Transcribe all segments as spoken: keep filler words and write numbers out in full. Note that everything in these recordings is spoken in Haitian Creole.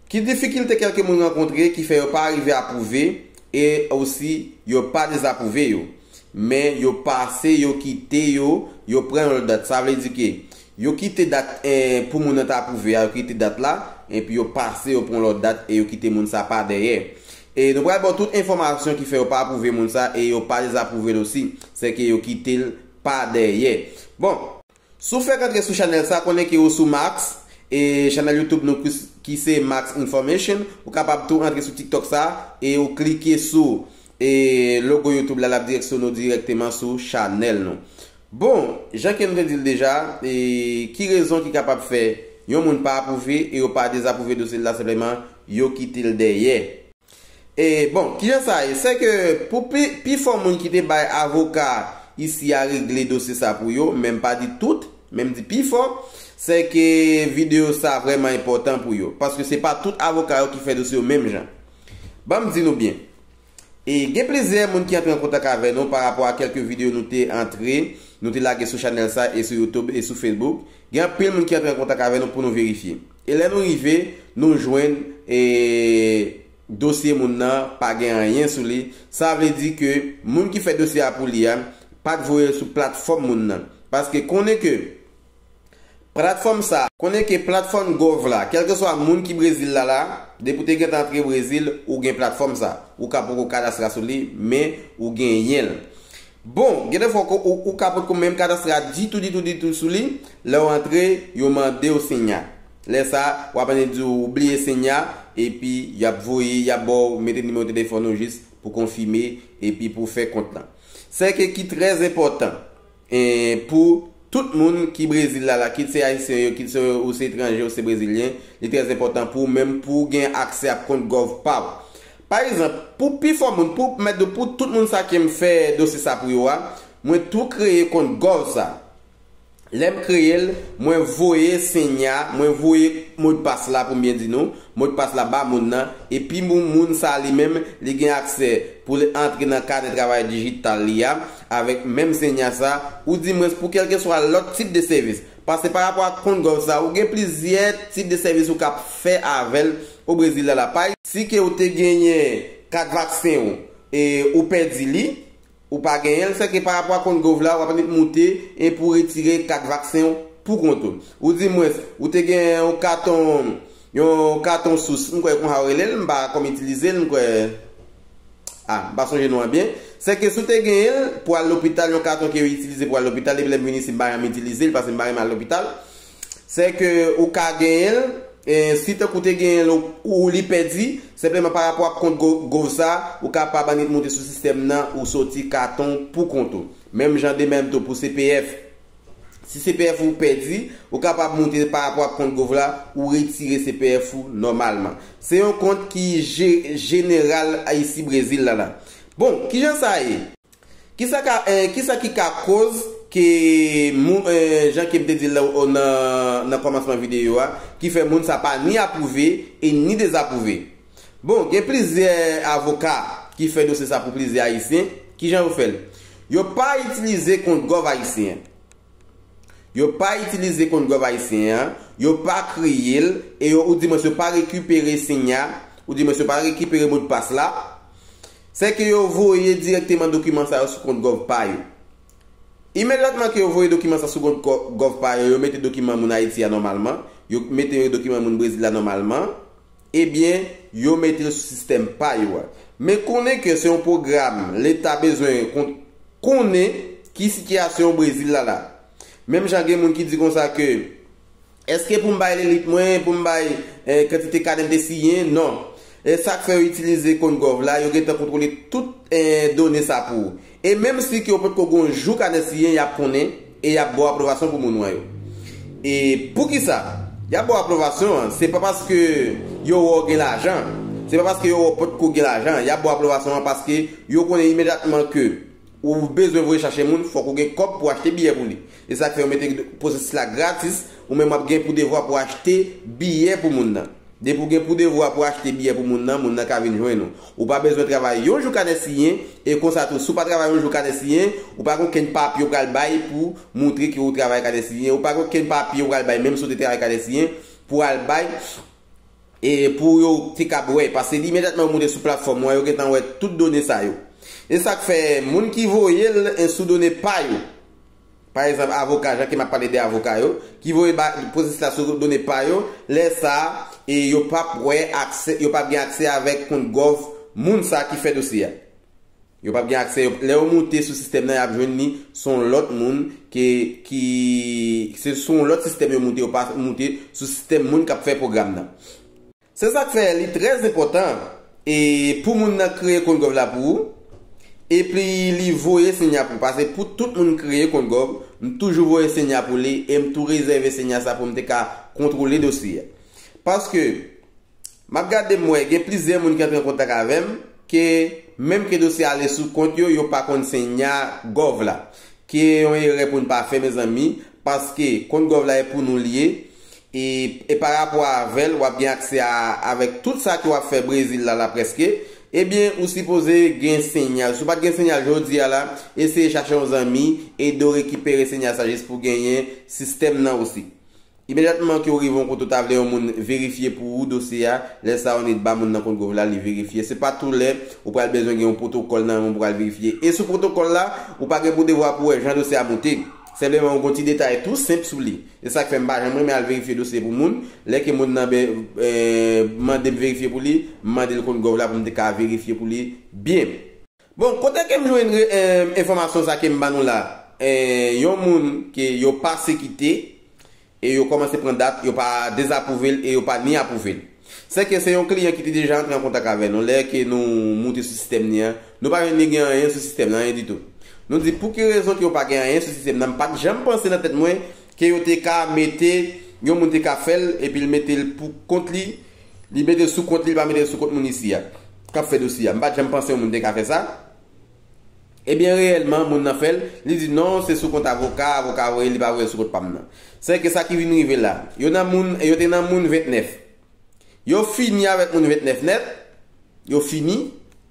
Ki difikilte kèlke moun rankontre ki fè yo pa rive apwouve e osi yo pa dezapwouve yo? Men yo pase, yo kite yo, yo pran yon lòt dat. Sa vle di ke yo kite dat eh, pou moun nan ta apwouve a, yo kite dat la, epi yo pase, yo pran lòt dat e yo kite moun sa pa dèyè. E nou pral ba w tout enfòmasyon ki fè yo pa apwouve moun sa e yo pa dezapwouve l osi. Se ke yo kite l pa dèyè. Bon, si w fèk antre sou chanèl sa, konnen ke ou sou Max, e chanèl YouTube nou ki, ki se Max Information. Ou kapab tou antre sou TikTok sa, e ou klike sou e logo YouTube la, l ap direksyonnen w dirèkteman sou chanèl nou. Bon, jan ke m te di l deja, e ki rezon ki kapab fè yon moun pa apwouve e yo pa dezapwouve dosye l la, senpleman yo kite l dèyè? E bon, kijan sa ye? Se ke pou pi, pifò moun ki te bay avoka isi a regle dosye sa pou yo, men m pa di tout, men m di pifò, se ke videyo sa vrèman enpòtan pou yo. Paske se pa tout avoka yo ki fè dosye yo menm jan. Ban m di nou byen. E gen plizyè moun ki antre an kontak avè nou pa rapò a kèlke videyo nou te antre, nou te lage sou chanèl sa e sou YouTube e sou Facebook. Gen anpil moun ki antre an kontak avè nou pou nou verifye. E lè nou rive, nou jwenn e dosye moun nan pa gen anyen sou li. Sa vle di ke moun ki fè dosye a pou li a pa t voye l sou platfòm moun nan. Paske konnen ke Platfòm sa, konnen ke platfòm Gov la, kèlkeswa moun ki Brezil la la, depi w te gentan antre Brezil, ou gen platfòm sa. Ou ka poko kadastre sou li, men ou genyen l. Bon, gen de fwa ou, ou, ou ka potko menm kadastre ditou, ditou, ditou sou li, lè w antre, yo mande w sinya. Lè sa, w ap annik di w bliye sinya, epi y ap voye, y ap ba w mete nimewo telefòn ou jis pou konfime, epi pou fè kont lan. Sèke ki trè enpòtan. E pou tout moun ki Brezil la la, kit se ayisyen yo, kit se ou se etranje, ou se brezilyen, li trè enpòtan pou ou menm pou w gen aksè ak kont Gov pa w. Pa egzanp, pou pifò moun, pou mèt de pou tout moun sa ke m fè dosye sa pou yo a, mwen tou kreye kont Gov sa. Lè m kreye l, mwen voye sinya, mwen voye modpas la pou m byen di nou, modpas la ba moun nan, epi moun, moun sa li menm, li gen aksè pou l antre nan kanè travay dijital li a, avèk menm sinya sa, oudimwens pou kèlkeswa lòt tip de sèvis. Paske pa rapò ak kont Gov sa, ou gen plizyè tip de sèvis ou ka fè avè l o Brezil la la. Pa egzanp, si ke ou te genyen kat vaksen ou, e ou pèdi li, ou pa genyen l, sèke pa rapò a kont Gov la, w ap annik moute e pou w retire kat vaksen w pou kont ou. Oudimwens, ou te gen yon katon, yon katon sous, m kwè konsa yo rele l, m pa kòm itilize l, m kwè, a, m pa sonje non an byen. Sèke si w te genyen l pou al lopital, yon katon ke yo itilize pou al lopital, depi lè m vin isi, m pa janm itilize l, paske m pa renmen al lopital. Sèke ou ka genyen l, e, si tankou w te genyen l, ou, ou li pèdi, senpleman pa rapò ak kont Go-, Gov sa, ou kapab annik moute sou sistèm nan, ou soti katon pou kont ou. Menm jan de menm tou pou C P F. Si C P F ou pèdi, ou kapab moute pa rapò ak kont Gov la, ou retire C P F ou nòmalman. Se yon kont ki je-, jeneral isi Brezil la la. Bon, kijan sa ye? Kisa ka, eh, kisa ki ka koz ke moun, eh, jan ke m te di l nan, nan, nan kòmansman videyo a, ki fè moun sa pa ni apwouve e ni dezapwouve? Bon, gen plizyè avoka ki fè dosye sa pou plizyè ayisyen. Kijan yo fè l? Yo pa itilize kont Gov ayisyen an. Yo pa itilize kont Gov ayisyen an, yo pa kreye l, e yo, oudimwens yo pa rekipere sinya, oudimwens yo pa rekipere modpas la. Sèke yo voye dirèkteman dokiman sa yo sou kont Gov pa yo. Imedyatman ke yo voye dokiman sa sou kont Go-, Gov pa yo, yo mete dokiman moun Ayiti a nòmalman, yo mete dokiman moun Brezil la nòmalman, ebyen, yo mete l sou sistèm pa yo a. Men konnen ke se yon pwogram Leta bezwen kon-, konnen ki sitiyasyon Brezil la la. Menm jan gen moun ki di konsa ke, èske pou m bay lelit mwen, pou m bay, eh, kantite kanè m te siyen? Non. E sa k fè yo itilize kont Gov la, yo gentan kontwole tout, eh, done sa pou ou. E menm si ke w potko gen yon jou kanè siyen, y ap konnen e y ap ba w apwobasyon pou moun ou an yo. E poukisa? Y ap ba w apwobasyon an, se pa paske yo wè w gen lajan, se pa paske yo wè w potko gen lajan, y ap ba w apwobasyon an paske yo konnen imedyatman ke ou bezwen voye chache moun, fòk ou gen kòb pou achte biyè pou li. E sa k fè yo mete pwosesis la gratis, ou menm w ap gen pou devwa pou achte biyè pou moun nan. Depi w gen pou devwa pou achte biyè pou moun nan, moun nan ka vin jwenn ou. Ou pa bezwen travay yon jou kanè siyen, e konsa tou, si w pa travay yon jou kanè siyen, ou pa gen okenn papye w pral bay pou moutre ke ou travay kanè siyen, ou pa gen okenn papye w pral bay, menm si w te travay kanè siyen, pou al bay E pou yo te kab wè, paske imedyatman yo moute sou platfòm ou an, yo gentan wè tout done sa yo. E sa k fè moun ki voye l, e sou done pa yo. Pa egzanp, avoka, jan ke m ap pale de avoka yo, ki voye ba, pwosesis la sou done pa yo, lè sa a, e yo p ap wè aksè, yo p ap gen aksè avèk kont gòv moun sa ki fè dosye a. Yo p ap gen aksè, yo, lè yo moute sou sistèm nan, y ap jwenn li se yon lòt moun ke, ki, se sou yon lòt sistèm yo moute, yo pa moute sou sistèm moun k ap fè pwogram nan. Se sa k fè li trè enpòtan e pou moun nan kreye kont gòv la pou ou, epi li voye siy a pou ou. Paske pou tout moun kreye kont gòv, m toujou voye siy a pou li e m tou rezève siy a sa pou m te ka kontwole dosye a. Paske m ap gade m wè gen plizyè moun ki antre an kontak avè m ke menm ke dosye ale sou kont yo, yo pa konn siy a gòv la. Ki yon erè pou n pa fè, mezanmi, paske kont gòv la e pou nou li ye. E, e pa rapò avè l, w ap gen aksè a, avèk tout sa ke w ap fè Brezil la, la prèske. Ebyen, ou sipoze gen siy a. Si w pa t gen siy a jodi a la, eseye chache yon zanmi, ede w rekipere siy a sa jis pou genyen sistèm nan osi. Imedyatman ke w rive yon kote w ta vle yon moun verifye pou ou dosye a, lè sa a w nèt ba moun nan kont gòv la, li verifye. Se pa tou lè ou pral bezwen gen yon pwotokòl nan men w pou pral verifye. E sou pwotokòl la, ou pa gen pou devwa pou wè jan dosye a moute. Senpleman, ou gen yon ti detay tou senp sou li. E sa k fè m pa janm renmen al verifye dosye pou moun. Lè ke moun nan be, e, mande m verifye pou li, m mande l kont gòv la pou m te ka verifye pou li byen. Bon, kote ke m jwenn re, e, enfòmasyon sa ke m ba nou la? E, yon moun ke yo pase kite, e yo kòmanse pran dat, yo pa dezapwouve l e yo pa ni apwouve l. Sèke se yon kliyan ki te deja antre an kontak avè nou. Lè ke nou moute sou sistèm li an, nou pa jwenn li gen anyen sou sistèm nan, anyen ditou. Nou di, pou ki rezon ke yo pa gen anyen sou sistèm nan? M pa t janm panse nan tèt mwen ke yo te ka mete, yon moun te ka fè l, epi l mete l pou kont li, li mete l sou kont li, li pa mete l sou kont moun isi a, k ap fè dosye a. M pa t janm panse yon moun te ka fè sa. Ebyen, reyèlman, moun nan fè l, li di non, se sou kont avoka, avoka voye, li pa voye sou kont pa m nan. Sèke sa ki vin rive la, yo nan moun, yo te nan moun ventnèf. Yo fini avèk moun ventnèf nèt, yo fini,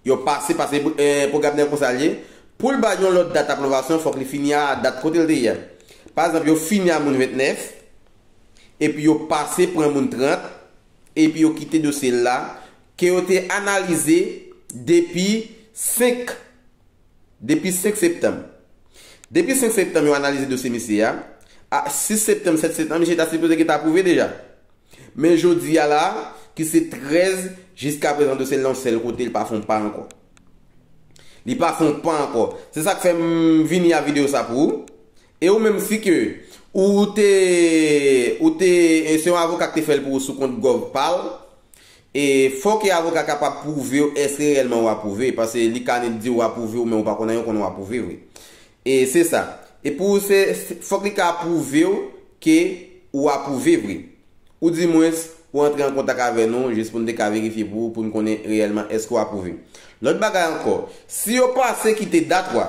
yo pase, pase, e, pwogram nan konsa l ye. Pou l ba yon lòt dat apwobasyon, fòk li fini a dat kote l te ye a. Pa egzanp, yo fini a moun ventnèf, epi yo pase pran moun trant, epi yo kite dosye l la, ke yo te analize depi senk, depi senk septanm. Depi senk septanm, yo analize dosye misye a. A sis septanm, sèt septanm, misye ta sipoze gentan apwouve deja. Men jodi a la, ki se trèz, jiskaprezan dosye l nan yon sèl kote, li pa fè yon pa ankò. Li pa fè yon pa ankò. Se sa k fè m vini a videyo sa pou ou. E ou menm, si ke ou te, ou te, e se yon avoka ki te fè l pou ou sou kont gòv pa l, e fòk e avoka kapab pwouve w èske reyèlman w apwouve, paske li ka nèt di w apwouve w, men w pa konn anyen, w konnen w apwouve vre. E se sa. E pou se, se, fòk li ka pwouve w ke ou apwouve vre. Ou di mwens, ou antre an kontak avè nou, jis pou n te ka verifye pou ou, pou n konnen reyèlman èske w apwouve. Lòt bagay ankò, si yo pase kite dat ou a,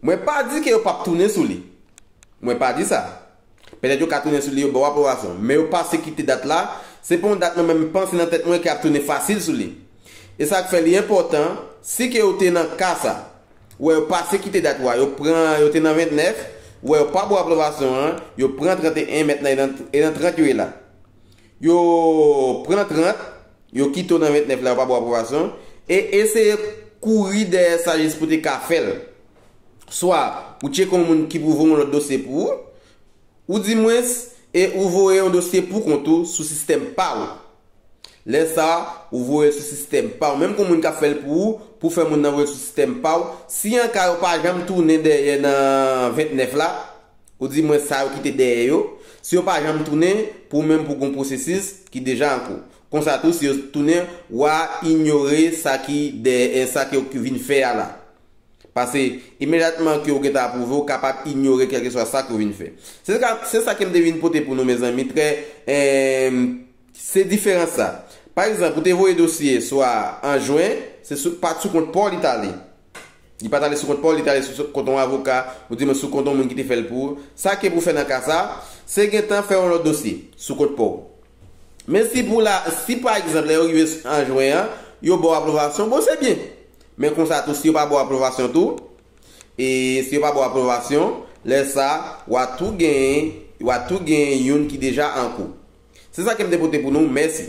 mwen pa di ke yo p ap tounen sou li. Mwen pa di sa. Petèt yo ka tounen sou li, yo ba w apwobasyon. Men yo pase kite dat la, se pa yon dat mwen menm m panse nan tèt mwen ke ap tounen fasil sou li. E sa k fè li enpòtan, si ke ou te nan ka sa, ou wè yo pase kite dat ou a, yo pran, yo te nan ventnèf, ou wè yo pa ba w apwobasyon an, yo pran trannteyen, mentnan e nan, e nan trant yo ye la. Yo pran trant, yo kite w nan ventnèf la, yo pa ba w apwobasyon, e eseye kouri dèyè sa jis pou te ka fè l. Swa ou tcheke yon moun ki pou voye yon lòt dosye pou ou, ou di mwens, e ou voye yon dosye pou kont ou sou sistèm pa ou. Lè sa a, ou voye l sou sistèm pa ou. Menm kon moun k ap fè l pou ou, pou fè moun nan voye l sou sistèm pa ou. Si an ka yo pa janm tounen dèyè nan ventnèf la, ou di mwens sa yo kite dèyè yo, si yo pa janm tounen, pou ou menm pou gon pwosesis ki deja an kou. Konsa tou, si yo tounen, w a inyore sa ki dèyè, sa ke yo vin fè a la. Paske imedyatman ke w gentan apwouve, w kapab inyore kèlkeswa sa ke w vin fè. Se sa, se sa ke m te vin pote pou nou, mezanmi. Trè, eh, se diferans sa. Pa egzanp, ou te voye dosye swa an jen, se sou, pa t sou kont pa w li t ale. Li pa t ale sou kont pa w, li t ale sou, sou kont yon avoka, ou di mwen sou kont yon moun ki te fè l pou ou. Sa ke pou fè nan ka sa, se gentan fè yon lòt dosye sou kont pa w. Men si pou la, si pa egzanp, lè yo rive an jen an, yo ba w apwobasyon, bon, se byen. Men konsa tou, si yo pa ba w apwobasyon tou, e si yo pa ba w apwobasyon, lè sa, w a tou genyen, w a tou genyen youn ki deja an kou. Se sa ke m te pote pou nou, mèsi.